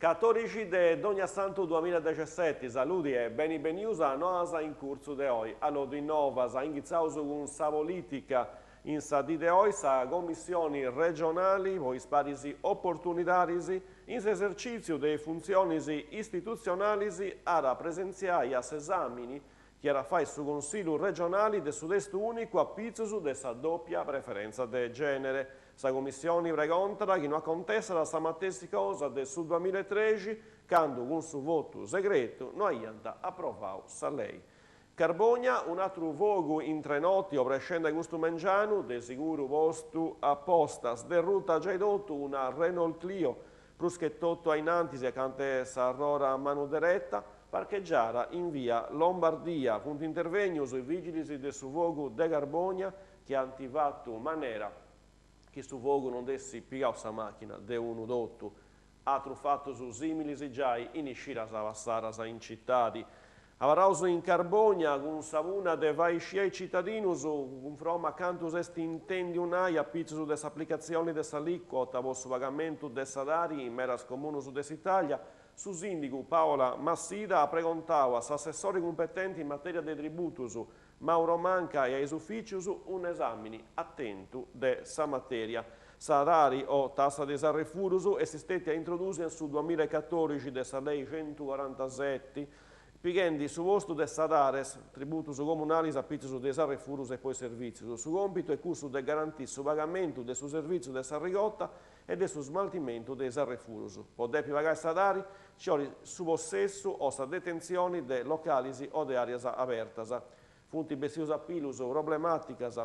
Catòrixi de Donniassantu duamilladexeseti, saludi e beni benius a Noas in curtzu de oi. Alloddu is novas, inghitzaus cun sa polìtica. In sa dì de oi sa Commissioni regionali po is paris oportunidadis in s'esercìtziu de is funtzionis istitutzionalis at a presentziai a s'esàmini chi at a fai su Consillu regionali de su testu ùnicu a pitzus de sa dòpia preferentza de gènere. Sa Commissioni pregontat chi no acontessat sa matessi cosa de su duamillaetrexi, candu cun su votu segretu no aiant aprovau sa lei. Carbogna, un'atru fogu intre noti obrescende custu mengianu, de siguru postu a posta, sderruta giai totu una Renault Clio, prus che totu a in antis acante s'arrora a manu dereta, parchegiara in via Lombardia. Funt intervènnius is vìgilis de su fogu de Carbogna chi ant fatu manera chi su fogu non nd'essit pigau sa màchina de unu totu. Atrus fatus sìmilis giai in is cidas passadas in citadi. Abarraus in Carbogna cun sa punna de fai scì a is citadinus cunfroma a cantu s'est intèndiu nai a pitzus de s'aplicatzioni de s'alìcuota po su pagamentu de sa Tari in medas comunus de s'Itàlia, su sìndigu Paola Massidda at pregontau a s'assessori cumpetenti in matèria de tributus, Mauro Manca e a is ufìcius un'esàmini atentu de sa matèria. Sa Tari o tassa de is arrefudus est stètia introdùsia in su duamillaecatorixi de sa lei centucorantaseti, pighendi su postu de sa Tares, tributus comunalis a pitzus de is arrefudus e po is servìtzius. Su còmpitu est cussu de garantì su pagamentu de su servìtziu de s'arrigota e de su smaltimentu de is arrefudus. Po depi pagai sa Tari Nci 'olit su possessu o sa detentzioni de localis o de àreas abertas. Funt bessius a pilus problemàticas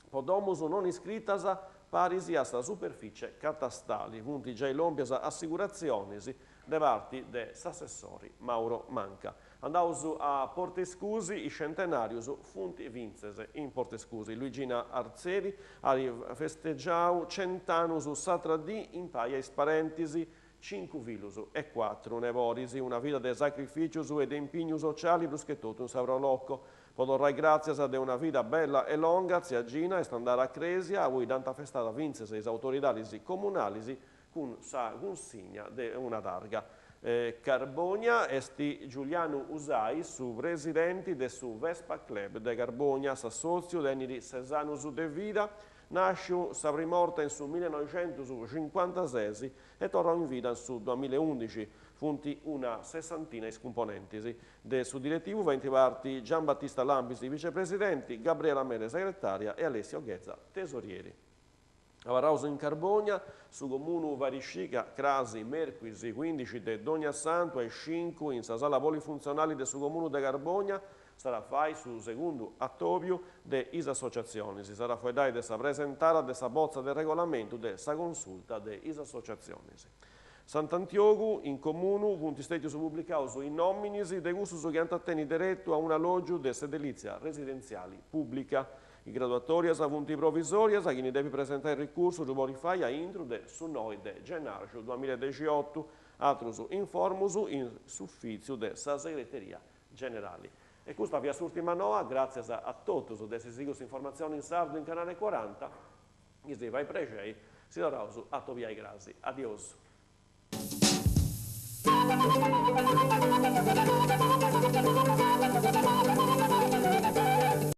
po domus non iscritas paris a sa superficie catastali. Funt giai lòmpias assicuratzionis de parti de s'assessori Mauro Manca. Andaus a Portescusi, is centenàrius funt fintzes in Portescusi. Luigina Arzeri at festegiau cent'annus s'atra dì impari a is parentis Cincu fillus e cuatru neboris, una vida de sacrificius e de impignu sociali prus che totu in sa Pro Loco. Po torrai gràtzias de una vida bella e longa, tzia Gina est andada a crèsia, a ui dd'ant afestada fintzes is autoridadis comunalis cun sa cunsigna de una targa. Carbogna est Giulianu Usai, su presidenti de su Vespa Club de Carbogna, s'assòtziu tenit ses annus de vida, Nàsciu sa prima 'orta in su millenoixentuscincuantasesi e torrau in vida in su duamillaeundixi, funt una sessantina is cumponentis. De su diretivu faint parti Gian Battista Lampis, vicepresidenti, Gabriela Mele, segretària, e Alessio Ghezza, tesorieri. Abarraus in Carbogna, su comunu fait scì ca crasi, mèrcuis cuindixi de Dogniassantu a is cincu in sa sala polifuntzionali de su comunu de Carbogna, S'at a fai su segundu atòbiu de is associatzionis. S'at a fueddai de sa presentada de sa botza de regolamentu de sa consulta de is associatzionis. Sant'Antiogu, in comunu funt stètius publicaus is nòminis de cussus chi ant a tenni deretu a un'alògiu de s'edelìtzia residentziali pùblica. Is graduatòrias funt provisòrias, chini depit presentai ricursu ddu podit fai a intru de su noi de gennàrgiu duamillaedexiotu. Atrus informus in s'ufìtziu de sa segreteria Generali. E custa fiat s'ùrtima noa, gràtzias a totus de essi sighiu s'informatzioni in sardu in Canale Cuaranta, chi si fait prexei, si torraus a atobiai crasi. Adiosu.